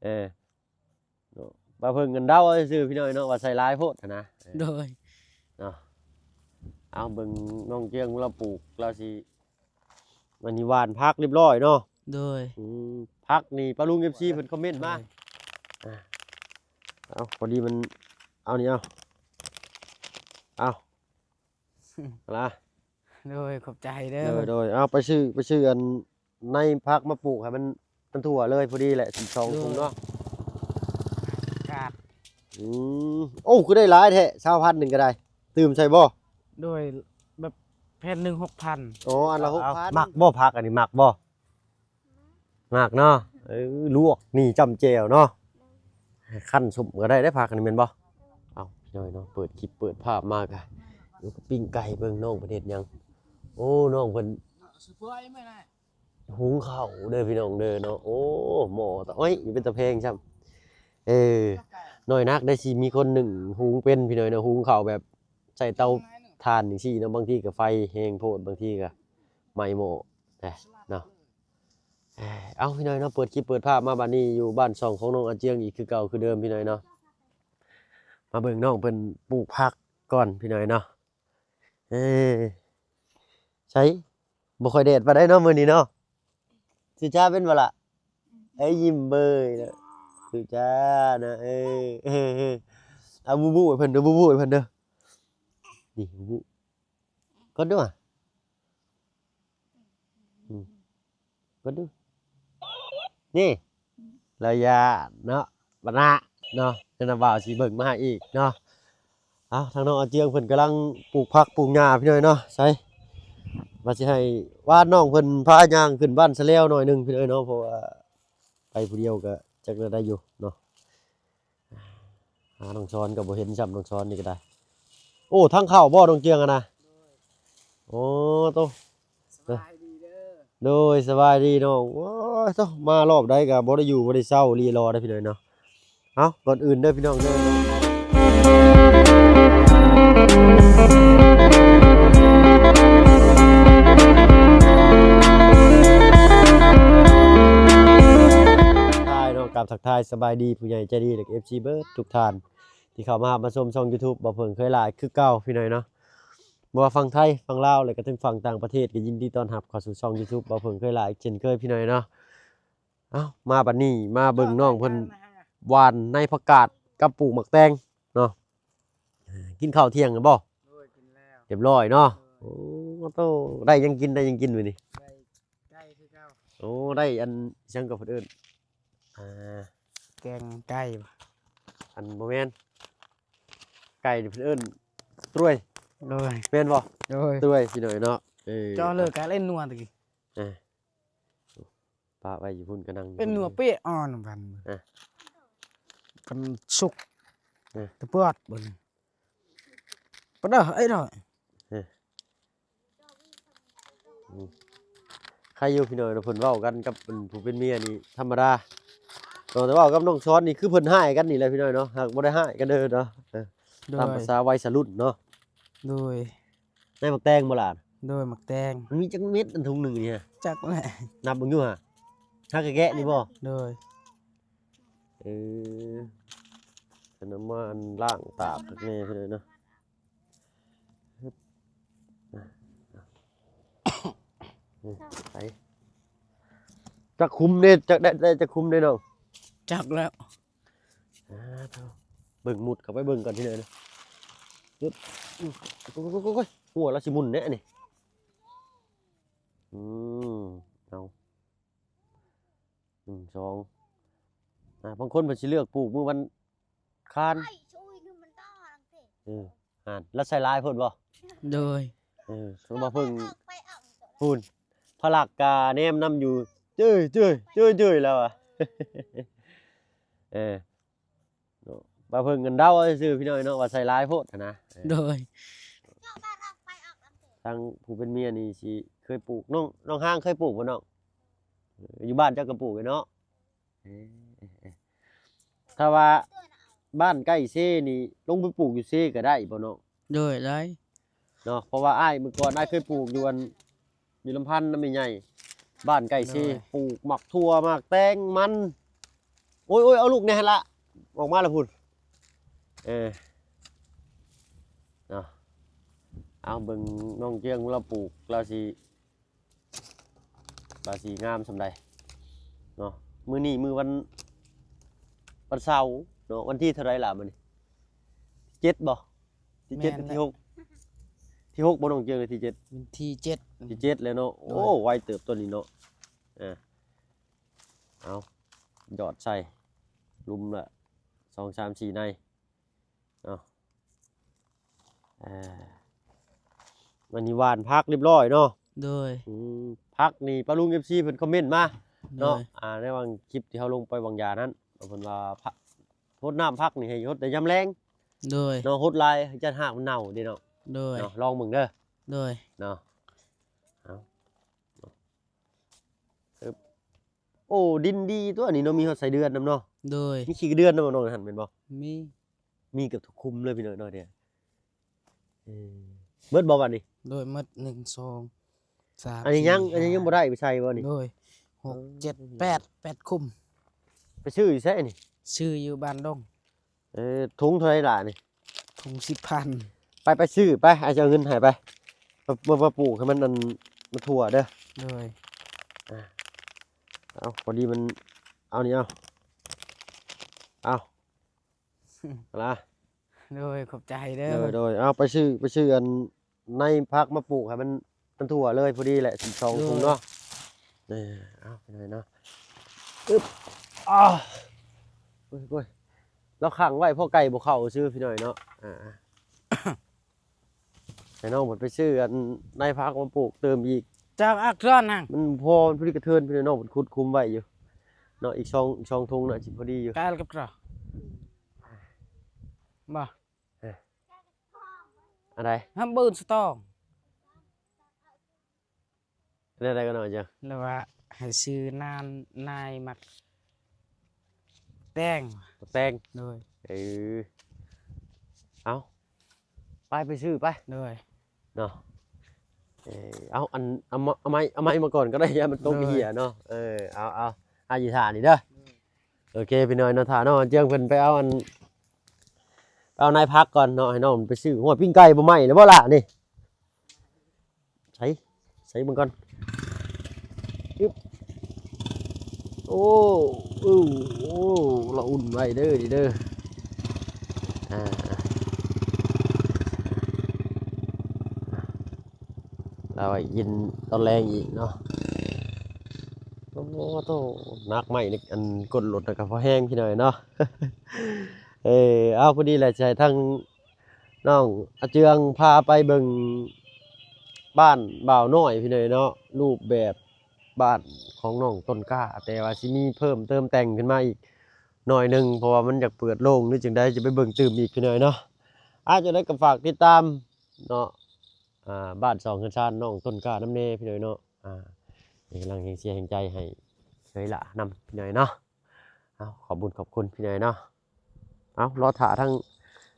ເອີ ເນາະ ວ່າເພິ່ນກັນເດົາຊື່ໆ ພີ່ນ້ອງເນາະ ວ່າໃສ່ຫຼາຍໂພດຫັ້ນນະ. ເອີ ໂດຍ ເນາະ ເອົາເບິ່ງນ້ອງເຈືອງລາວປູກ ລາວຊິ ອັນນີ້ຫວ່ານຜັກຮຽບຮ້ອຍເນາະ. ໂດຍ ອືມ ຜັກນີ້ປ້າລຸງ ເອັຟຊີ ເພິ່ນຄອມເມັນມາ. ໂດຍ ອ່າ ເອົາ ພໍດີມັນ ເອົານີ້ ເອົາ ເອົາ ລະ ໂດຍ ຂອບໃຈເດີ. ໂດຍ ໂດຍ ເອົາໄປຊື້ ໄປຊື້ອັນໃນຜັກມາປູກໃຫ້ມັນ ມັນທົ່ວເລີຍ ພໍດີແຫຼະ ສິບສອງ ໂດຍ ຖົງເນາະ. ກາດ ອືມ ໂອ້ ຄືໄດ້ຫຼາຍແທ້ ຊາວພັນໜຶ່ງກໍໄດ້ ຕື່ມໃສ່ບໍ່? ໂດຍ ແບບແຜ່ນໜຶ່ງຫົກພັນ. ອໍ ອັນລະຫົກພັນ. ເອົາ ມັກບໍ່ຜັກອັນນີ້ ມັກບໍ່? ມັກເນາະ. ເອີ ລວກນີ້ຈ້ຳແຈ່ວເນາະ ຄັ້ນສົມກໍໄດ້ເດ້ ຜັກອັນນີ້ແມ່ນບໍ່? ເອົາ ພີ່ນ້ອງເນາະ ເປີດຄລິບເປີດພາບມາກະ ຢູ່ກັບປີ້ງໄກ່ ເບິ່ງນ້ອງເພິ່ນເຮັດຫຍັງ. ໂອ້ ນ້ອງເພິ່ນ ຫຸງເຂົ້າເດີພີ່ນ້ອງເດີເນາະ. ໂອ້ ໝໍ້ຕະ ໂອ້ຍ ເປັນຕາແພງຊ້ຳ. ເອີ ນ້ອຍໜັກໄດ້ ຊິມີຄົນໜຶ່ງຫຸງເປັນພີ່ນ້ອງເນາະ ຫຸງເຂົ້າແບບໃສ່ເຕົາຖ່ານຈັ່ງຊີ້ເນາະ. ບາງທີກໍໄຟແຮງໂພດ ບາງທີກໍໄໝ້ໝໍ້ແດ່ເນາະ. ເອີ ເອົາ ພີ່ນ້ອງເນາະ ເປີດຄລິບເປີດພາບມາ ບາດນີ້ຢູ່ບ້ານຊ່ອງຂອງນ້ອງອາເຈືອງອີກຄືເກົ່າຄືເດີມ ພີ່ນ້ອງເນາະ. ມາເບິ່ງນ້ອງເພິ່ນປູກຜັກກ່ອນ ພີ່ນ້ອງເນາະ. ເອີ ໃສ ບໍ່ຄ່ອຍແດດປານໃດເນາະມື້ນີ້ເນາະ. ສຸຈາເປັນບໍ່ລະ? ເອີ ຍິ້ມເບີຍເນາະ ສຸຈານະ. ເອີ ເອີ ເອີ ເອົາບູບູໃຫ້ເພິ່ນເດີ ບູບູໃຫ້ເພິ່ນເດີ. ນີ້ ບູບູ ກົດດູ ອືມ ເບິ່ງດູ ນີ້ ລະຍະເນາະ ບັນນະເນາະ ເປັນນຳບ່າວຊິເບິ່ງມາໃຫ້ອີກເນາະ. ເອົາ ທາງນ້ອງອາເຈືອງເພິ່ນກຳລັງປູກຜັກປູກຫຍ້າ ພີ່ນ້ອງເນາະ. ໃສ ວ່າຊິໃຫ້ວ່ານ້ອງເພິ່ນພາຍ່າງຂຶ້ນບ້ານສະແລວໜ້ອຍໜຶ່ງ ພີ່ນ້ອງເນາະ ເພາະວ່າໄປຜູ້ດຽວກໍຈັກແນວໃດຢູ່ເນາະ. ຫານ້ອງຊອນກໍບໍ່ເຫັນຊ້ຳ ນ້ອງຊອນນີ້ກໍໄດ້. ໂອ້ ທາງເຂົ້າບໍ່ ນ້ອງເຈືອງຫັ້ນນະ? ໂອ້ໂຕ ສະບາຍດີເດີ. ໂດຍ ສະບາຍດີນ້ອງ. ໂອ້ຍໂຕ ມາລອບໃດກໍບໍ່ໄດ້ຢູ່ບໍ່ໄດ້ເຊົາ ລີລໍໄດ້ພີ່ນ້ອງເນາະ. ເອົ້າ ກ່ອນອື່ນເດີພີ່ນ້ອງເດີ ທັກທາຍເນາະ ກາບທັກທາຍສະບາຍດີຜູ້ໃຫຍ່ໃຈດີ ແລະ ເອັຟຊີ ເບິດທຸກທ່ານ ທີ່ເຂົ້າມາຮັບມາຊົມຊ່ອງ YouTube ບໍ່ເພິ່ງເຄີຍຫຼາຍຄືເກົ່າ ພີ່ນ້ອງເນາະ. ບໍ່ວ່າຝັ່ງໄທ ຝັ່ງລາວ ແລະກະທັງຝັ່ງຕ່າງປະເທດ ກໍຍິນດີຕ້ອນຮັບເຂົ້າສູ່ຊ່ອງ YouTube ບໍ່ເພິ່ງເຄີຍຫຼາຍເຊັ່ນເຄີຍ ພີ່ນ້ອງເນາະ. ເອົ້າ ມາບັດນີ້ ມາເບິ່ງນ້ອງເພິ່ນຫວ່ານໃນຜັກກາດກັບປູກໝາກແຕງເນາະ. ກິນເຂົ້າທ່ຽງແລ້ວບໍ່? ໂດຍ ກິນແລ້ວ ຮຽບຮ້ອຍເນາະ. ໂດຍ ໂອ້ໂຕ ໄດ້ຫຍັງກິນ ໄດ້ຫຍັງກິນມື້ນີ້? ໄດ້ໄກ່ຄືເກົ່າ. ໂອ້ ໄດ້ອັນ ຫຍັງກໍເພິ່ນເອີ້ນ ອ່າ ແກງໄກ່ບໍ່? ອັນ ບໍ່ແມ່ນ ໄກ່ນີ້ເພິ່ນເອີ້ນຕຣວຍ. ໂດຍ ແມ່ນບໍ່? ໂດຍ ຕຣວຍ ພີ່ນ້ອງເນາະ. ເອີ ເຈາະເລີກະເຫຼັ້ນນົວຕະກີ້ ເອີ ປະໄວ້ຢູ່ພຸ້ນກໍນັ່ງຢູ່ ເປັນນົວເປະອ່ອນພັນ ເອີ ຄັນສຸກ ເອີ ຕະປອດເບິ່ງ ປະເດີ ເອີ ເອີ ອືມ ໃຄຢູ່ພີ່ນ້ອງເນາະ ເພິ່ນເວົ້າກັນກັບ ເປັນ ຜູ້ເປັນເມຍນີ້ທຳມະດາເນາະ. ແຕ່ເວົ້າກັບນ້ອງຊອນນີ້ ຄືເພິ່ນຮ້າຍກັນນີ້ແຫຼະພີ່ນ້ອງເນາະ ຫາກບໍ່ໄດ້ຮ້າຍກັນເດີເນາະ. ເອີ ຕາມພາສາໄວສະລຸ້ນເນາະ. ໂດຍ ໃນໝາກແຕງບໍ່ຫຼານ? ໂດຍ ໝາກແຕງ. ມັນມີຈັກເມັດອັນຖົງໜຶ່ງນີ້? ຈັກແຫຼະ ນັບເບິ່ງຢູ່ຫາ ຫາກະແກະນີ້ບໍ່? ໂດຍ ເອີ ເພິ່ນເອົາມາລ້າງຕາກຄັກແນ່ເພິ່ນເນາະ. ຮຶບ ໄປ ຈັກຄຸມເດ້ ຈັກໄດ້ ໄດ້ຈັກຄຸມເດ້ນ້ອງ? ຈັກແລ້ວ ອ່າ ເບິ່ງ ມຸດເຂົ້າໄປເບິ່ງກ່ອນ ພີ່ນ້ອງເນາະ. ຮຶບ ໂອ້ຍ ຫົວລາວຊິໝຸ່ນແນ່ນີ້. ອືມ ເອົາ ໜຶ່ງ ສອງ ອ່າ ບາງຄົນເພິ່ນຊິເລືອກປູກມື້ວັນຄານ. ເອີ ຫັ້ນ ລາວໃສ່ຫຼາຍໂພດບໍ່? ໂດຍ ເອີ ສົມມາເພິ່ງພຸ້ນ ພະລັກກະແນມນຳຢູ່ ເຈີຍ ເຈີຍ ເຈີຍ ເຈີຍ ລາວວ່າ ເອີ ເນາະ ວ່າເພິ່ງກັນເດົາຊື່ໆ ພີ່ນ້ອງເນາະ ວ່າໃສ່ຫຼາຍໂພດຫັ້ນນະ. ເອີ ໂດຍ ທາງຜູ້ເປັນເມຍນີ້ຊິເຄີຍປູກ ນ້ອງ ນ້ອງຮາງເຄີຍປູກບໍ່ນ້ອງ? ເອີ ຢູ່ບ້ານເຈົ້າກໍປູກເນາະ. ເອີ ເອີ ເອີ ຖ້າວ່າບ້ານໃກ້ເຊນີ້ ລົງໄປປູກຢູ່ເຊກໍໄດ້ບໍ່ນ້ອງ? ໂດຍ ໄດ້ເນາະ ເພາະວ່າອ້າຍ ມື້ກ່ອນອ້າຍເຄີຍປູກຢູ່ອັນ ຢູ່ລຳພັນນຳແມ່ໃຫຍ່ ບ້ານໃກ້ເຊ ໂດຍ ປູກໝາກຖົ່ວ ໝາກແຕງ ມັນ ໂອ້ຍ ໂອ້ຍ ເອົາລູກແດ່ຫັ້ນລະ ອອກມາລະພຸ້ນ. ເອີ ເນາະ ເອົາເບິ່ງນ້ອງເຈືອງລາວປູກ ລາວຊິ ວ່າຊິງາມສ່ຳໃດເນາະ. ມື້ນີ້ມື້ວັນ ວັນເສົາເນາະ ວັນທີເທົ່າໃດລະມື້ນີ້? ເຈັດບໍ່? ທີເຈັດ ແມ່ນ ທີ ແລ້ວ ຫົກ ທີຫົກບໍ່ນ້ອງເຈີ? ທີເຈັດ ວັນທີເຈັດ ທີເຈັດແລ້ວເນາະ. ໂອ້ ໂດຍ ໄວເຕີບຕົວນີ້ເນາະ. ເອີ ເອົາ ຢອດໃສ່ ລຸ່ມລະ ສອງ ສາມ ສີ່ ໃນ. ເນາະ ເອີ ອັນນີ້ຫວ່ານຜັກຮຽບຮ້ອຍເນາະ. ໂດຍ ອືມ ຜັກນີ້ປ້າລຸງ ເອັຟຊີ ເພິ່ນຄອມເມັນມາເນາະ. ໂດຍ ອ່າ ໃນຫວ່າງຄລິບທີ່ເຮົາລົງໄປຫວ່າງຢານັ້ນ ເພິ່ນວ່າ ພະ ຫົດນ້ຳຜັກນີ້ໃຫ້ຫົດແຕ່ຍາມແລງ. ໂດຍ ເນາະ ຫົດຫຼາຍຢ້ານຮາກມັນເນົ່າເດ້ເນາະ. ໂດຍ ເນາະ ລອງເບິ່ງເດີ. ໂດຍ ເນາະ ເອົາ ເອີບ ໂອ້ ດິນດີຕົວນີ້ເນາະ ມີຮອດໄສ້ເດືອນນຳເນາະ. ໂດຍ ມີຂີ້ເດືອນນຳບໍ່ນ້ອງຫັ້ນແມ່ນບໍ່? ມີ ມີເກືອບທຸກຄຸ້ມເລີຍພີ່ນ້ອງເນາະ. ເອີ ເບິດບໍ່ບັດນີ້? ໂດຍ ໝົດ ໜຶ່ງ ສອງ ສາມ ອັນນີ້ຍັງ ສີ່ ອັນນີ້ຍັງບໍ່ໄດ້ໄປໃສ່ບໍ່ນີ້? ໂດຍ ຫົກ ເຈັດ ແປດ ແປດຄຸ້ມ. ໄປຊື້ຢູ່ໃສນີ້? ຊື້ຢູ່ບ້ານດົງ. ເອີ ຖົງເທົ່າໃດລະນີ້? ຖົງສິບພັນ. ໄປ ໄປຊື້ໄປ ອ້າຍຈະເອົາເງິນໃຫ້ໄປ ມາ ມາ ມາປູກໃຫ້ມັນ ອັນ ມັນທົ່ວເດີ. ໂດຍ ອ່າ ເອົາ ພໍດີມັນ ເອົານີ້ ເອົາ ເອົາ ລະ. ໂດຍ ຂອບໃຈເດີ. ໂດຍ ໂດຍ ເອົາ ໄປຊື້ ໄປຊື້ ອັນ ໃນຜັກມາປູກໃຫ້ມັນ ມັນທົ່ວເລີຍ ພໍດີແຫຼະ ສິບສອງ ໂດຍ ຖົງເນາະ. ເອີ ເອົາ ພີ່ນ້ອງເນາະ ອຶບ ອ້າ ໂອ້ຍ ໂອ້ຍ ລາວຂັງໄວ້ ເພາະໄກ່ບໍ່ເຂົ້າຊື່ ພີ່ນ້ອງເນາະ. ອ່າ ໃຫ້ນ້ອງເພິ່ນໄປຊື້ອັນໃນຜັກມາປູກເຕີມອີກ ຈາກອັກເທື່ອນນະ ມັນພໍ ມັນພໍດີກະເທີນ ພີ່ນ້ອງ ເພິ່ນຂຸດຂຸມໄວ້ຢູ່ເນາະ. ອີກສອງ ອີກສອງຖົງນະ ຊິພໍດີຢູ່ ກາຍກັບເຈົ້າ ບໍ່ ເອີ ອັນໃດ ຫ້າມບືນສະຕອງ ແນວໃດກໍນ້ອງເຈົ້າ ຫຼືວ່າໃຫ້ຊື້ນານ ນາຍໝາກແຕງ ໝາກແຕງ. ໂດຍ ເອີ ເອົາ ໄປ ໄປຊື້ໄປ. ໂດຍ ເນາະ ເອີ ເອົາ ອັນ ເອົາມາ ເອົາໄມ້ ເອົາໄມ້ມາກ່ອນກໍໄດ້ ຢ້ານມັນຕົກ ໂດຍ ເຫຍເນາະ. ເອີ ເອົາ ເອົາ ອາຢູ່ທ່ານີ້ເດີ. ໂອເຄ ພີ່ນ້ອງເນາະ ຖ້ານ້ອງເຈືອງເພິ່ນໄປເອົາອັນ ໄປເອົາໃນຜັກກ່ອນເນາະ ໃຫ້ນ້ອງໄປຊື້. ໂອ້ຍ ປີ້ງໄກ່ບໍ່ໄໝ້ແລ້ວບໍ່ລະນີ້? ໃສ່ ໃສ່ເບິ່ງກ່ອນ. ອຶບ ໂອ້ ອື ໂອ້ ລະອຸ່ນໄວ້ເດີນີ້ເດີ. ອ່າ ລະໄວ້ກິນຕອນແລງອີກເນາະ. ໂອ້ໂຕ ໜັກໄມ້ນີ້ ອັນກົ້ນລົດນະກະພໍແຮງ ພີ່ນ້ອງເນາະ. ເອີ ເອົາ ພໍດີແຫຼະ ຊິໃຫ້ທາງ ນ້ອງອາເຈືອງພາໄປເບິ່ງບ້ານບ່າວນ້ອຍ ພີ່ນ້ອງເນາະ. ຮູບແບບບ້ານຂອງນ້ອງຕົ້ນກ້າ ແຕ່ວ່າຊິມີເພີ່ມເຕີມແຕ່ງຂຶ້ນມາອີກໜ້ອຍໜຶ່ງ ເພາະວ່າມັນຢາກເປີດໂລ່ງ ຫຼືຈັ່ງໃດ ຈະໄປເບິ່ງຕື່ມອີກ ພີ່ນ້ອງເນາະ. ອາ ຈັ່ງໃດກໍຝາກຕິດຕາມເນາະ ອ່າ ບ້ານຊ່ອງເຮືອນຊານນ້ອງຕົ້ນກ້ານຳແດ່ ພີ່ນ້ອງເນາະ. ອ່າ ເປັນກຳລັງແຮງເຊຍແຮງໃຈໃຫ້ເອື້ອຍຫຼ້ານຳ ພີ່ນ້ອງເນາະ. ເອົາ ຂອບບຸນຂອບຄຸນພີ່ນ້ອງເນາະ. ເອົາ ລໍຖ້າທາງ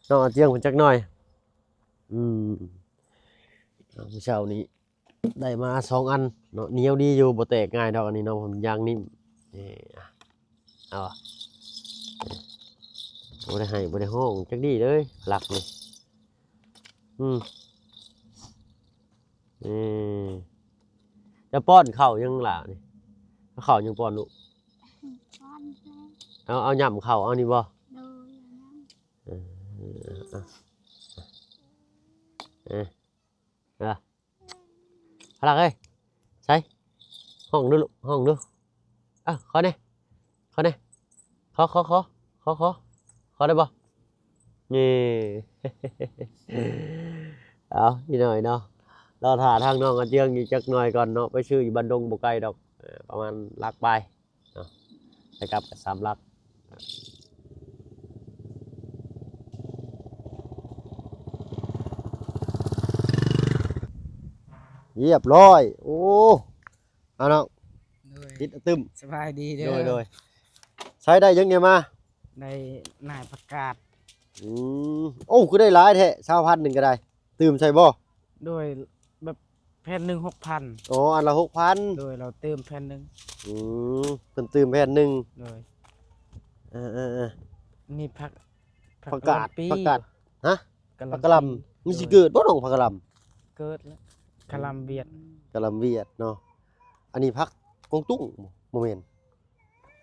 ນ້ອງອາເຈືອງເພິ່ນຈັກໜ້ອຍ. ອືມ ເອົາ ມື້ເຊົ້ານີ້ໄດ້ມາສອງອັນເນາະ ໜຽວດີຢູ່ ບໍ່ແຕກງ່າຍດອກອັນນີ້ເນາະ ເພາະມັນຢາງນິ້ມ. ເອີ ເອົາ ບໍ່ໄດ້ໄຫ້ບໍ່ໄດ້ຮ້ອງຈັກດີ້ເລີຍ ຫຼັກນີ້. ອືມ ເອີ ຈະປ້ອນເຂົ້າຍັງຫຼ້ານີ້? ເອົາເຂົ້າຍັງປ້ອນລູກ? ປ້ອນແລ້ວ ເອົາ ເອົາຫຍ້ຳເຂົ້າເອົານີ້ບໍ່? ໂດຍ ເອົາຫຍ້ຳ ເອີ ເອີ ເອີ ພະລັກເອີຍ ໃສ ຮ້ອງດູລູກ ຮ້ອງດູ. ເອີ ຂໍແດ່ ຂໍແດ່ ຂໍ ຂໍ ຂໍ ຂໍ ຂໍ ຂໍໄດ້ບໍ່? ນີ້ ເອົາ ອີກໜ້ອຍເນາະ ລໍຖ້າທາງນ້ອງອາເຈືອງອີກຈັກໜ້ອຍກ່ອນເນາະ. ໄປຊື້ຢູ່ບ້ານດົງບໍ່ໄກດອກ ເອີ ປະມານຫຼັກປາຍເນາະ ໄປກັບກໍສາມຫຼັກ. ຮຽບຮ້ອຍ ໂອ້ ເອົາເນາະ ໂດຍ ຕິດອະຕຶ້ມ. ສະບາຍດີເດີ ໂດຍ ໂດຍ. ໃຊ້ໄດ້ຫຍັງແດ່ມາ? ໄດ້ໜ້າຍຜັກກາດ. ອືມ ໂອ້ ຄືໄດ້ຫຼາຍແທ້ ຊາວພັນໜຶ່ງກໍໄດ້ ຕື່ມໃສ່ບໍ່? ໂດຍ ແບບແຜ່ນໜຶ່ງຫົກພັນ. ອໍ ອັນລະຫົກພັນ. ໂດຍ ລາວຕື່ມແຜ່ນໜຶ່ງ. ອືມ ເພິ່ນຕື່ມແຜ່ນໜຶ່ງ. ໂດຍ ເອີໆໆ ນີ້ຜັກ ຜັກກາດ ຜັກກະຫຼ່ຳປີ ຜັກກາດ ຮະ? ກະຫຼ່ຳ ຜັກກະຫຼ່ຳ ປີ ມັນຊິເກີດບໍ່ນ້ອງ ຜັກກະຫຼ່ຳ? ເກີດແລ້ວ ກະຫຼ່ຳຫວຽດ ກະຫຼ່ຳຫວຽດເນາະ. ອັນນີ້ຜັກກວາງຕຸ້ງບໍ່? ບໍ່ແມ່ນ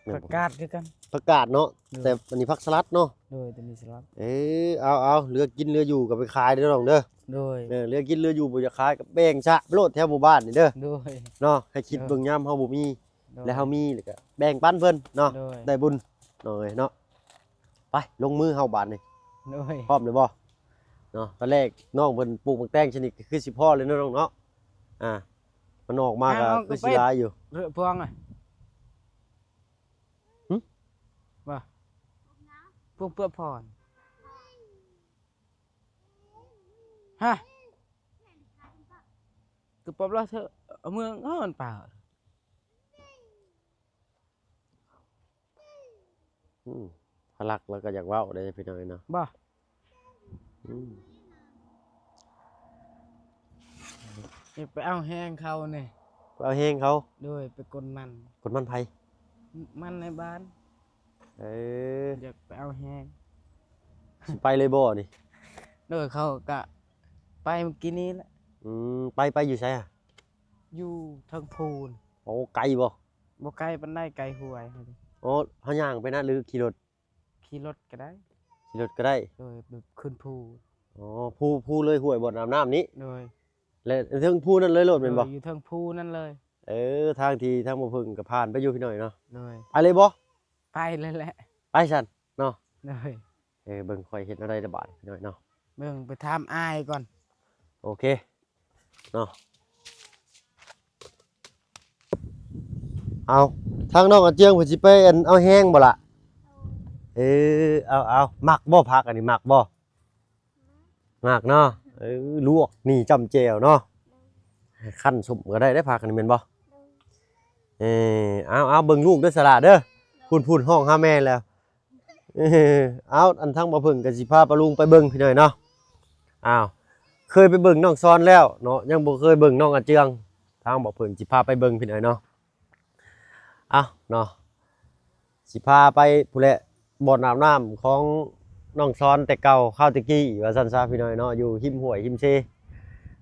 ແມ່ນບໍ່? ຜັກກາດຄືກັນ ຜັກກາດເນາະ. ໂດຍ ແຕ່ອັນນີ້ຜັກສະຫຼັດເນາະ. ໂດຍ ແຕ່ມີສະຫຼັດ. ເອີ ເອົາໆ ເຫຼືອກິນເຫຼືອຢູ່ກໍໄປຂາຍເດີນ້ອງເດີ. ໂດຍ ເອີ ເຫຼືອກິນເຫຼືອຢູ່ບໍ່ຢາກຂາຍກໍແບ່ງຊະໂລດແຖວໝູ່ບ້ານນີ້ເດີ. ໂດຍ ເນາະ ໃຫ້ຄິດ ໂດຍ ເບິ່ງຍາມເຮົາບໍ່ມີ ໂດຍ ແລ້ວເຮົາມີ ແລ້ວກໍແບ່ງປັນເພິ່ນເນາະ. ໂດຍ ໄດ້ບຸນນ້ອງເອີຍເນາະ. ໄປ ລົງມືເຮົາບາດນີ້. ໂດຍ ພ້ອມແລ້ວບໍ່? ເນາະ ຕອນແລກນ້ອງເພິ່ນປູກໝາກແຕງຊະນີ້ກໍຄືຊິພໍແລ້ວເນາະນ້ອງເນາະ. ອ່າ ມັນອອກມາກໍຄືຊິຫຼາຍຢູ່. ເລືອກພວງອະ ຫຶ? ວ່າພວງເປືອກພອນ ຮະ? ຄືປອບລະເທີ ເອົາເມືອງເອີນປ່າ. ອືມ ພະລັກລາວກໍຢາກເວົ້າເດ້ພີ່ນ້ອງເນາະ. ບໍ່ ອືມ ຢາກໄປເອົາແຮງເຂົານີ້. ໄປເອົາແຮງເຂົາ? ໂດຍ ໄປກົນມັນ. ກົນມັນໃຜ? ມັນໃນບ້ານ. ເອີ ຢາກໄປເອົາແຮງ. ຊິໄປເລີຍບໍ່ນີ້? ໂດຍ ເຂົາກະໄປມື້ກີ້ນີ້ແຫຼະ. ອືມ ໄປ ໄປຢູ່ໃສອະ? ຢູ່ເທິງພູນ. ໂອ້ ໄກບໍ່? ບໍ່ໄກປານໃດ ໄກຫ້ວຍ. ໂອ້ ເຮົາຍ່າງໄປນະ ຫຼືຂີ່ລົດ? ຂີ່ລົດກໍໄດ້. ຂີ່ລົດກໍໄດ້. ໂດຍ ແບບຂຶ້ນພູ. ອໍ ພູ ພູເລີຍຫ້ວຍບ່ອນອາບນ້ຳນີ້. ໂດຍ ແລະເທິງພູນັ້ນເລີຍໂລດແມ່ນບໍ່? ໂດຍ ຢູ່ເທິງພູນັ້ນເລີຍ. ເອີ ທາງທີ່ທາງບໍ່ເພິ່ງກໍຜ່ານໄປຢູ່ພີ່ນ້ອງເນາະ. ໂດຍ ໄປເລີຍບໍ່? ໄປເລີຍແຫຼະ. ໄປຊັ້ນເນາະ. ໂດຍ ເອີ ເບິ່ງຂ້ອຍເຮັດແນວໃດລະບາດນີ້ພີ່ນ້ອງເນາະ. ເບິ່ງໄປຖາມອ້າຍກ່ອນ. ໂອເຄ ເນາະ. ເອົາ ທາງນ້ອງອາເຈືອງເພິ່ນຊິໄປ ອັນ ເອົາແຮງບໍ່ລະ? ເອີ ເອົາໆ ມັກບໍ່ຜັກອັນນີ້ ມັກບໍ່? ມັກເນາະ. ເອີ ລວກນີ້ຈ້ຳແຈ່ວເນາະ. ຄັ້ນສົ້ມກໍໄດ້ເດ້ ຜັກອັນນີ້ແມ່ນບໍ່? ເອີ ເອົາໆ ເບິ່ງລູກເດີສະຫຼະເດີ. ພຸ້ນໆ ຮ້ອງຫາແມ່ແລ້ວ. ເອີ ເອົາ ອັນທາງບໍ່ເພິ່ງກໍຊິພາປ້າລຸງໄປເບິ່ງພີ່ນ້ອງເນາະ. ອ້າວ ເຄີຍໄປເບິ່ງນ້ອງຊອນແລ້ວເນາະ ຍັງບໍ່ເຄີຍເບິ່ງນ້ອງອາເຈືອງ. ທາງບໍ່ເພິ່ງຊິພາໄປເບິ່ງພີ່ນ້ອງເນາະ. ເອົາເນາະ ຊິພາໄປພຸ້ນແຫຼະ ບ່ອນອາບນ້ຳຂອງນ້ອງຊອນແຕ່ເກົ່າ ຄາວແຕ່ກີ້ວ່າຊັ້ນຊະພີ່ນ້ອງເນາະ. ຢູ່ຮິມຫ້ວຍຮິມເຊ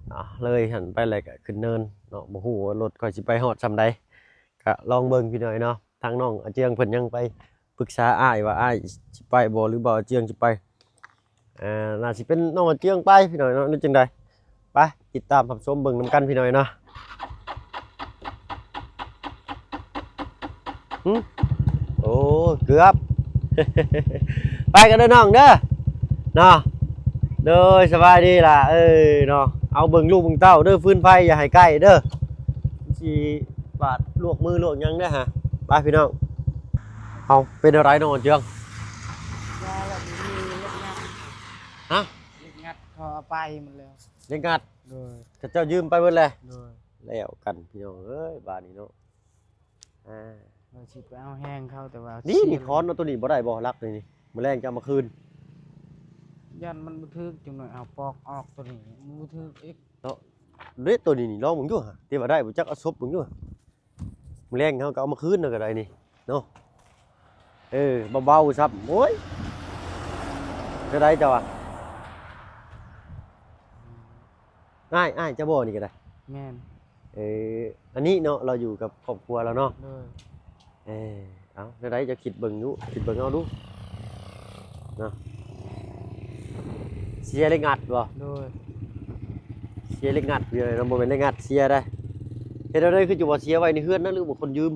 ເນາະ ເລີຍຫັ້ນໄປແລ້ວກໍຂຶ້ນເນີນເນາະ. ບໍ່ຮູ້ວ່າລົດຂ້ອຍຊິໄປຮອດຊ່ຳໃດ ກໍລອງເບິ່ງພີ່ນ້ອງເນາະ. ທາງນ້ອງອາເຈືອງເພິ່ນຍັງໄປ ປຶກສາອ້າຍວ່າອ້າຍຊິໄປບໍ່ ຫຼືບໍ່ເຈືອງຊິໄປ. ອ່າ ໜ້າຊິເປັນນ້ອງເຈືອງໄປພີ່ນ້ອງເນາະ ຫຼືຈັ່ງໃດ. ໄປຕິດຕາມຮັບຊົມເບິ່ງນຳກັນພີ່ນ້ອງເນາະ. ຫຶ? ໂອ້ ເກືອບ ໄປກັນເດີນ້ອງເດີ ເນາະ. ໂດຍ ສະບາຍດີຫຼ້າເອີຍເນາະ. ເອົາເບິ່ງລູກເບິ່ງເຕົ້າເດີ ຟືນໄຟຢ່າໃຫ້ໃກ້ເດີ ຊິບາດລວກມືລວກຫຍັງເດີຫະ. ໄປພີ່ນ້ອງ. ເອົາ ເປັນແນວໃດນ້ອງເຈືອງ? ວ່າແລ້ວມີເຫຼັກງັດ ຮະ? ເຫຼັກງັດເຂົາເອົາໄປໝົດແລ້ວ. ເຫຼັກງັດ? ໂດຍ ເຂົາເຈົ້າຢືມໄປເບິດແລ້ວ. ໂດຍ ແລ້ວກັນພີ່ນ້ອງເອີຍ ບາດນີ້ເນາະ. ອ່າ ວ່າຊິໄປເອົາແຮງເຂົາ ແຕ່ວ່ານີ້ ນີ້ ຄ້ອນເນາະ ໂຕນີ້ບໍ່ໄດ້ບໍ່ ຫຼັກນີ້ ມື້ແລງຈະເອົາມາຄືນ. ຢ້ານມັນບໍ່ຖືກ ຈັກໜ້ອຍເອົາປອກອອກ ໂຕນີ້ມັນບໍ່ຖືກອີກເນາະ. ເດ້ ໂຕນີ້ນີ້ ລອງເບິ່ງຢູ່ຫະ ທີ່ວ່າໄດ້ບໍ່ຈັກ ເອົາສົບເບິ່ງຢູ່ຫະ. ມື້ແລງເຮົາກໍເອົາມາຄືນເນາະ ກໍໄດ້ນີ້ເນາະ. ເອີ ເບົາໆຊ້ຳ. ໂອ້ຍ ແນວໃດເຈົ້າວ່າ? ອ້າຍ ອ້າຍເຈົ້າບໍ່ ນີ້ກໍໄດ້? ແມ່ນ. ເອີ ອັນນີ້ເນາະ ລາວຢູ່ກັບຄອບຄົວລາວເນາະ. ໂດຍ. ເອີ ເອົາ ແນວໃດເຈົ້າຄິດເບິ່ງດູ ຄິດເບິ່ງເອົາດູເນາະ. ເສຍເຫຼັກງັດບໍ່? ໂດຍ. ເສຍເຫຼັກງັດຢູ່ເນາະ ບໍ່ແມ່ນເຫຼັກງັດເສຍໃດ. ເຮັດແນວໃດຄືຈະວ່າເສຍໄວ້ໃນເຮືອນນະ ຫຼືວ່າຄົນຢືມ?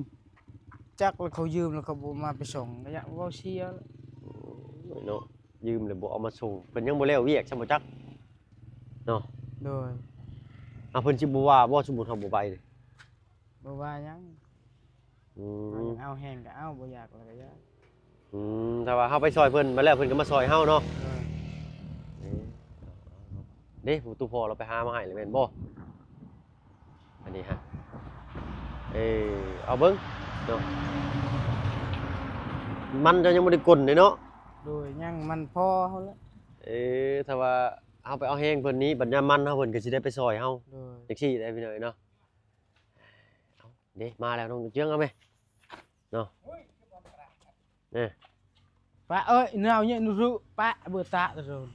ຈັກ ແລ້ວເຂົາຢືມແລ້ວເຂົາບໍ່ມາໄປສົ່ງ ກໍຢາກເວົ້າເສຍ. ໂອ້ຍເນາະ ຢືມແລ້ວບໍ່ເອົາມາສົ່ງ ເພິ່ນຍັງບໍ່ແລ້ວວຽກຊ້ຳບໍ່ຈັກເນາະ. ໂດຍ. ອາ ເພິ່ນຊິບໍ່ວ່າບໍ່ ສົມມຸດເຮົາບໍ່ໄປນີ້? ບໍ່ວ່າຫຍັງ. ອືມ ເຮົາຢາກເອົາແຮງກໍເອົາ ບໍ່ຢາກແລ້ວກໍຢ່າ. ອືມ ຖ້າວ່າເຮົາໄປຊ່ອຍເພິ່ນ ມາແລ້ວເພິ່ນກໍມາຊ່ອຍເຮົາເນາະ. ເອີ ເດ້ ຜູ້ຕູ້ພໍ່ລາວໄປຫາມາໃຫ້ແລ້ວແມ່ນບໍ່? ອັນນີ້ຮະ ເອີ ເອົາເບິ່ງເນາະ. ມັນເຈົ້າຍັງບໍ່ໄດ້ກົນເດ້ເນາະ? ໂດຍ ຍັງ ມັນພໍເຮົາແຫຼະ. ເອີ ຖ້າວ່າເຮົາໄປເອົາແຮງເພິ່ນນີ້ ບັດຍາມມັນເຮົາ ເພິ່ນກໍຊິໄດ້ໄປຊ່ອຍເຮົາ. ໂດຍ. ຈັ່ງຊີ້ແຫຼະພີ່ນ້ອງເນາະ. ເອົາ ເດ້ ມາແລ້ວ ນ້ອງເຈືອງ ເອົາແມະເນາະ. ເອີ ເອີ ປະເອີຍ ນາວເຍະນຸລຸ ປະເບີຕະໂດນ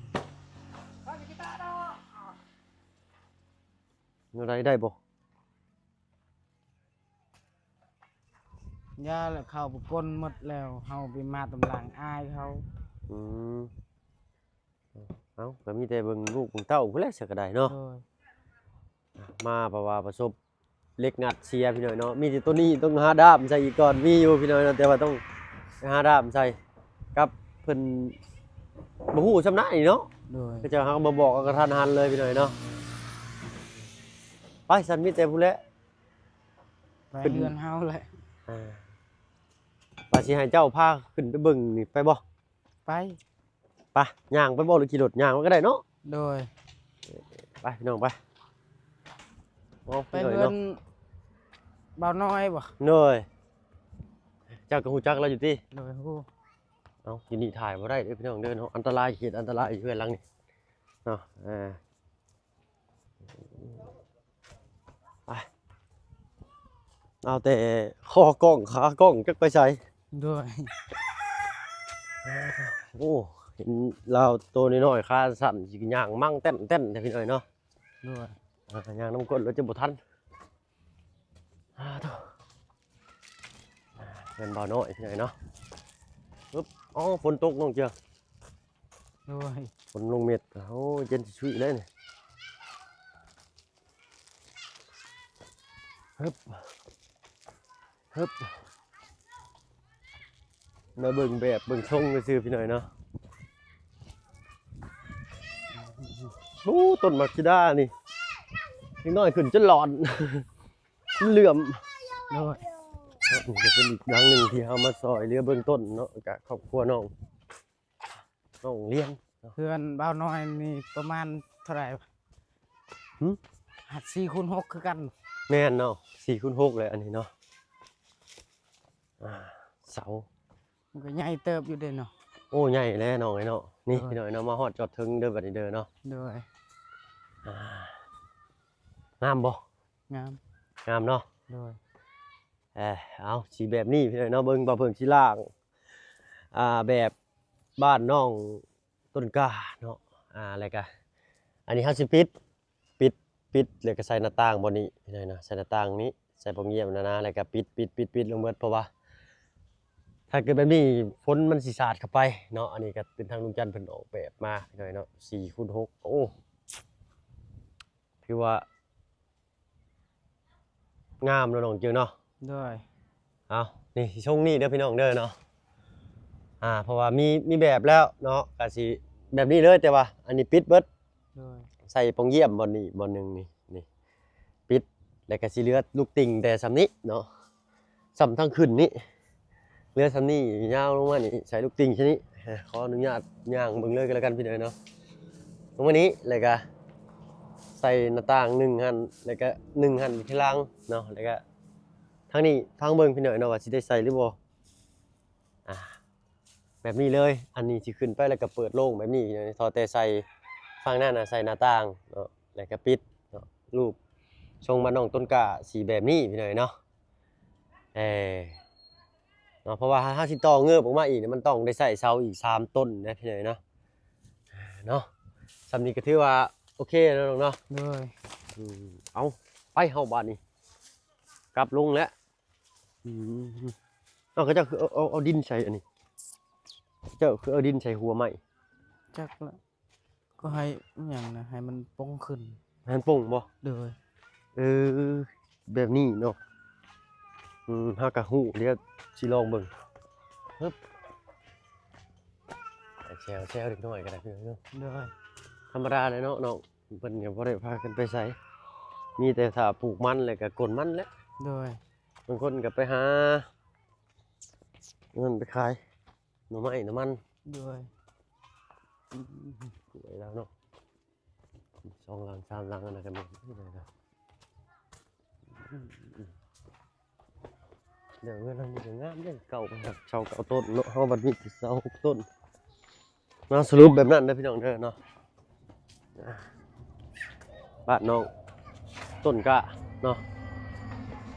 ແນວໃດ ໄດ້ບໍ່? ຢ່າແຫຼະ ເຂົາໄປກົ້ນໝົດແລ້ວ ເຮົາໄປມາຕາມຫຼັງອາຍເຂົາ. ອືມ ເອົ້າ ກໍມີແຕ່ເບິ່ງລູກເບິ່ງເຕົ້າພຸ້ນແຫຼະ ຊັ້ນກໍໄດ້ເນາະ. ໂດຍ ມາເພາະວ່າປະສົບເຫຼັກງັດເສຍພີ່ນ້ອງເນາະ. ມີແຕ່ໂຕນີ້ຕ້ອງຫາດ້າມໃສ່ອີກກ່ອນ ມີຢູ່ພີ່ນ້ອງເນາະ ແຕ່ວ່າຕ້ອງຫາດ້າມໃສ່ ກັບເພິ່ນບໍ່ຮູ້ຊ່ຳນະນີ້ເນາະ. ໂດຍ ເຂົາເຈົ້າຫາກໍບໍ່ບອກ ກໍກະທັນຫັນເລີຍພີ່ນ້ອງເນາະ. ໄປ ຊັ້ນມີແຕ່ພຸ້ນແຫຼະ ໄປເຮືອນເຮົາແຫຼະ. ອ່າ ວ່າຊິໃຫ້ເຈົ້າພາຂຶ້ນໄປເບິ່ງນີ້ ໄປບໍ່? ໄປ ໄປ ຍ່າງໄປບໍ່ ຫຼືຂີ່ລົດ? ຍ່າງໄປກໍໄດ້ເນາະ. ໂດຍ ໄປພີ່ນ້ອງ ໄປ. ໂອ້ ໄປເຮືອນບ່າວນ້ອຍບໍ່? ໂດຍ ເຈົ້າກໍຮູ້ຈັກລາວຢູ່ຕິ? ໂດຍ ຮູ້. ເອົ້າ ຢູ່ນີ້ຖ່າຍບໍ່ໄດ້ເດີພີ່ນ້ອງເດີເນາະ ອັນຕະລາຍ ເຂດອັນຕະລາຍຢູ່ເຮືອນຫຼັງນີ້ເນາະ. ອ່າ ໄປ ເອົາແຕ່ຄໍກ້ອງ ຂາກ້ອງ ຈັກໄປໃສ. ໂດຍ ໂອ້ ເຫັນລາວໂຕນ້ອຍໆ ຂາສັ້ນ ຊິຍ່າງມັ່ງແຕ່ນໆ ແທ້ພີ່ນ້ອງເນາະ. ໂດຍ ເອີ ຍ່າງນຳກົ້ນແລ້ວຈະບໍ່ທັນ. ອ້າໂທ້ ເຮືອນບ່າວນ້ອຍພີ່ນ້ອງເນາະ. ປຶບ ອໍ ຝົນຕົກນ້ອງເຈືອ. ໂດຍ ຝົນລົງເມັດ ໂອ້ ເຢັນຊຸຍເລີຍນີ້. ຮຶບ ຮຶບ ມາເບິ່ງແບບເບິ່ງຊົງຊື່ໆ ພີ່ນ້ອງເນາະ. ໂອ້ ຕົ້ນໝາກສີດານີ້ ເດັກນ້ອຍຂຶ້ນຈົນຫຼອນ ມັນເຫຼື້ອມ. ໂດຍ ນີ້ກໍເປັນອີກຢ່າງໜຶ່ງທີ່ເຮົາມາຊ່ອຍເຫຼືອເບື້ອງຕົ້ນເນາະ ກັບຄອບຄົວນ້ອງ ນ້ອງຮຽນເນາະ. ເຮືອນບ່າວນ້ອຍນີ້ປະມານເທົ່າໃດ? ຫຶ? ສີ່ຄູນຫົກຄືກັນ. ແມ່ນເນາະ ສີ່ຄູນຫົກແຫຼະອັນນີ້ເນາະ. ອ່າ ເສົາ ມັນກໍໃຫຍ່ເຕີບຢູ່ເດ້ເນາະ. ໂອ້ ໃຫຍ່ແຫຼະນ້ອງເອີຍເນາະ. ນີ້ ໂດຍ ພີ່ນ້ອງເນາະ ມາຮອດຈອດເທິງເດີບັດນີ້ເດີເນາະ. ໂດຍ ອ່າ ງາມບໍ່? ງາມ ງາມເນາະ. ໂດຍ ເອີ ເອົາ ສີແບບນີ້ພີ່ນ້ອງເນາະ ເບິ່ງບ່າວເຜິ້ງຊິລ້າງ ອ່າ ແບບບ້ານນ້ອງຕົ້ນກ້າເນາະ. ອ່າ ແລ້ວກະອັນນີ້ເຮົາຊິປິດ ປິດ ປິດ ແລ້ວກະໃສ່ໜ້າຕ່າງບ່ອນນີ້ພີ່ນ້ອງເນາະ ໃສ່ໜ້າຕ່າງນີ້ ໃສ່ປ່ອງຢ້ຽມຫັ້ນນະ ແລ້ວກະປິດ ປິດ ປິດ ປິດລົງເບິດ ເພາະວ່າຖ້າເກີດແບບນີ້ຝົນມັນຊິສາດເຂົ້າໄປເນາະ. ອັນນີ້ກະເປັນທາງລຸງຈັນເພິ່ນອອກແບບມາພີ່ນ້ອງເນາະ ສີ່ຄູນຫົກ. ໂອ້ ຖືວ່າ ງາມເນາະນ້ອງເຈີເນາະ. ໂດຍ ເອົາ ນີ້ຊິຊົງນີ້ເດີພີ່ນ້ອງເດີເນາະ. ອ່າ ເພາະວ່າມີ ມີແບບແລ້ວເນາະ ກະຊິແບບນີ້ເລີຍ ແຕ່ວ່າອັນນີ້ປິດເບິດ. ໂດຍ ໃສ່ປ່ອງຢ້ຽມບ່ອນນີ້ບ່ອນໜຶ່ງນີ້ ນີ້ປິດ ແລ້ວກະຊິເຫຼືອລູກຕິ່ງແຕ່ຊ່ຳນີ້ເນາະ ຊ່ຳທາງຂຶ້ນນີ້ ເຫຼືອຊ່ຳນີ້ ຍາວລົງມານີ້ ໃສ່ລູກຕິ່ງຊ່ຳນີ້. ຂໍອະນຸຍາດຍ່າງເບິ່ງເລີຍກໍແລ້ວກັນພີ່ນ້ອງເນາະ. ລົງມານີ້ ແລ້ວກະໃສ່ໜ້າຕ່າງໜຶ່ງຫັ້ນ ແລ້ວກະໜຶ່ງຫັ້ນຢູ່ທາງຫຼັງເນາະ. ແລ້ວກະທາງນີ້ຟັງເບິ່ງພີ່ນ້ອງເນາະ ວ່າຊິໄດ້ໃສ່ຫຼືບໍ່. ອ່າ ແບບນີ້ເລີຍ ອັນນີ້ຊິຂຶ້ນໄປ ແລ້ວກະເປີດໂລ່ງແບບນີ້ ພໍແຕ່ໃສ່ຝັ່ງນັ້ນນະ ໃສ່ໜ້າຕ່າງເນາະ ແລ້ວກະປິດເນາະ. ຮູບຊົງບ້ານນ້ອງຕົ້ນກ້າ ສີແບບນີ້ພີ່ນ້ອງເນາະ. ເອີ ເນາະ ເພາະວ່າຖ້າເຮົາຊິຕໍ່ເງີບອອກມາອີກນີ້ ມັນຕ້ອງໄດ້ໃຊ້ເສົາອີກສາມຕົ້ນນະພີ່ນ້ອງເນາະ. ເນາະ ຊ່ຳນີ້ກໍຖືວ່າໂອເຄແລ້ວນ້ອງເນາະ. ໂດຍ ອືມ ເອົາ ໄປເຮົາບາດນີ້ ກັບລົງແລ້ວ. ອືມ ເອົາ ເຂົາເຈົ້າຄືເອົາ ເອົາ ເອົາດິນໃສ່ອັນນີ້ ເຈົ້າຄືເອົາດິນໃສ່ຫົວໄມ້? ຈັກລະ ກໍໃຫ້ຫຍັງນະ ໃຫ້ມັນປົ່ງຂຶ້ນ. ໃຫ້ມັນປົ່ງບໍ່? ໂດຍ ເອີ ແບບນີ້ເນາະ. ອືມ ເຮົາກໍຮູ້ ດຽວຊິລອງເບິ່ງ. ຮຶບ ແຊວໆ ເດັກນ້ອຍກໍໄດ້ ໂດຍ ທຳມະດາແຫຼະເນາະ ນ້ອງເພິ່ນກໍບໍ່ໄດ້ພາກັນໄປໃສ ມີແຕ່ຖ້າປູກມັນ ແລ້ວກໍກົນມັນແຫຼະ. ໂດຍ ບາງຄົນກໍໄປຫານັ້ນໄປຂາຍ ໜໍ່ໄມ້ໜໍ່ມັນ. ໂດຍ ອືມ ສວຍແລ້ວເນາະ ສອງຫຼັງສາມຫຼັງອັນນັ້ນກໍມີ. ເລື່ອງເຮືອນຫຼັງນີ້ກໍງາມເດ້ ເກົ່າ ເສົາເກົ້າຕົ້ນເນາະ ເຮົາບັດມີແຕ່ເສົາຫົກຕົ້ນ. ມາສະຫຼຸບແບບນັ້ນເດີພີ່ນ້ອງເດີເນາະ ອ່າ ບ້ານນ້ອງຕົ້ນກ້າເນາະ.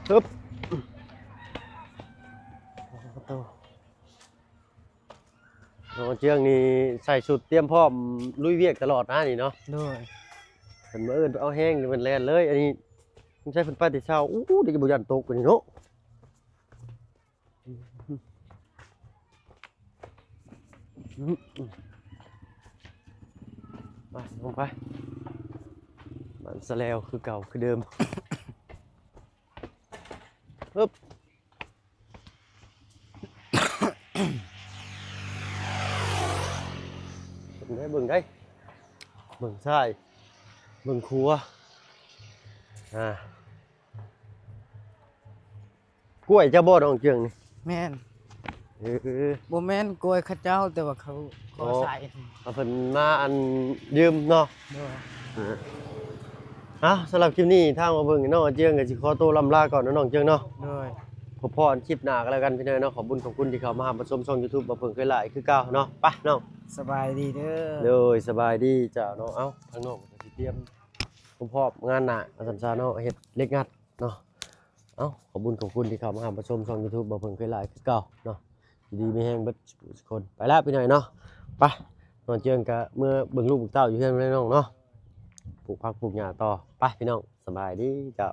ຮຶບ ໂອ້ໂຫ ໂອ້ ນ້ອງເຈືອງນີ້ໃສ່ຊຸດຕຽມພ້ອມລຸຍວຽກຕະຫຼອດນະນີ້ເນາະ. ໂດຍ. ເພິ່ນມາເອີ້ນເອົາແຮງນີ້ເພິ່ນແລ່ນເລີຍ. ອັນນີ້ສົງໄສເພິ່ນໄປແຕ່ເຊົ້າ. ອູ້ ດຽວຈະບໍ່ຢ້ານຕົກອັນນີ້ເນາະ. ໄປ ລົງໄປ. ບ້ານສະແລວຄືເກົ່າຄືເດີມ. ອຶບ ເບິ່ງໄດ້ ເບິ່ງໄດ້ ເບິ່ງຊ້າຍ ເບິ່ງຂວາ. ອ່າ ກ້ວຍເຈົ້າບໍ່ ນ້ອງເຈືອງນີ້? ແມ່ນ. ເອີ ບໍ່ແມ່ນກ້ວຍເຂົາເຈົ້າ ແຕ່ວ່າເຂົາຂໍໃສ່ ເອົາເພິ່ນມາອັນຢືມເນາະ. ໂດຍ. ເອົາ ສຳລັບຄລິບນີ້ທາງບ່າວເຜິ້ງ ນ້ອງເຈືອງກໍຊິຂໍໂຕລ່ຳລາກ່ອນເນາະ ນ້ອງເຈືອງເນາະ. ໂດຍ. ພໍ້ກັນຄລິບໜ້າກໍແລ້ວກັນພີ່ນ້ອງເນາະ. ຂອບບຸນຂອບຄຸນທີ່ເຂົ້າມາຮັບມາຊົມຊ່ອງ YouTube ບ່າວເຜິ້ງເຄີຍຫຼາຍຄືເກົ່າເນາະ. ໄປນ້ອງ ສະບາຍດີເດີ. ໂດຍ ສະບາຍດີເຈົ້າເນາະ. ເອົ້າ ທາງນ້ອງກໍຊິຕຽມພ້ອມງານໜ້າ ວ່າຊັ້ນຊະເນາະ ເຮັດເຫຼັກງັດເນາະ. ເອົ້າ ຂອບບຸນຂອບຄຸນທີ່ເຂົ້າມາຮັບມາຊົມຊ່ອງ YouTube ບ່າວເຜິ້ງເຄີຍຫຼາຍຄືເກົ່າເນາະ. ຢູ່ດີມີແຮງເບິດທຸກຄົນ. ໄປລະພີ່ນ້ອງເນາະ. ໄປ ນ້ອງເຈືອງກະເມືອເບິ່ງລູກເບິ່ງເຕົ້າຢູ່ເຮືອນແລ້ວນ້ອງເນາະ. ປູກຜັກປູກຫຍ້າຕໍ່. ໄປພີ່ນ້ອງ ສະບາຍດີເຈົ້າ.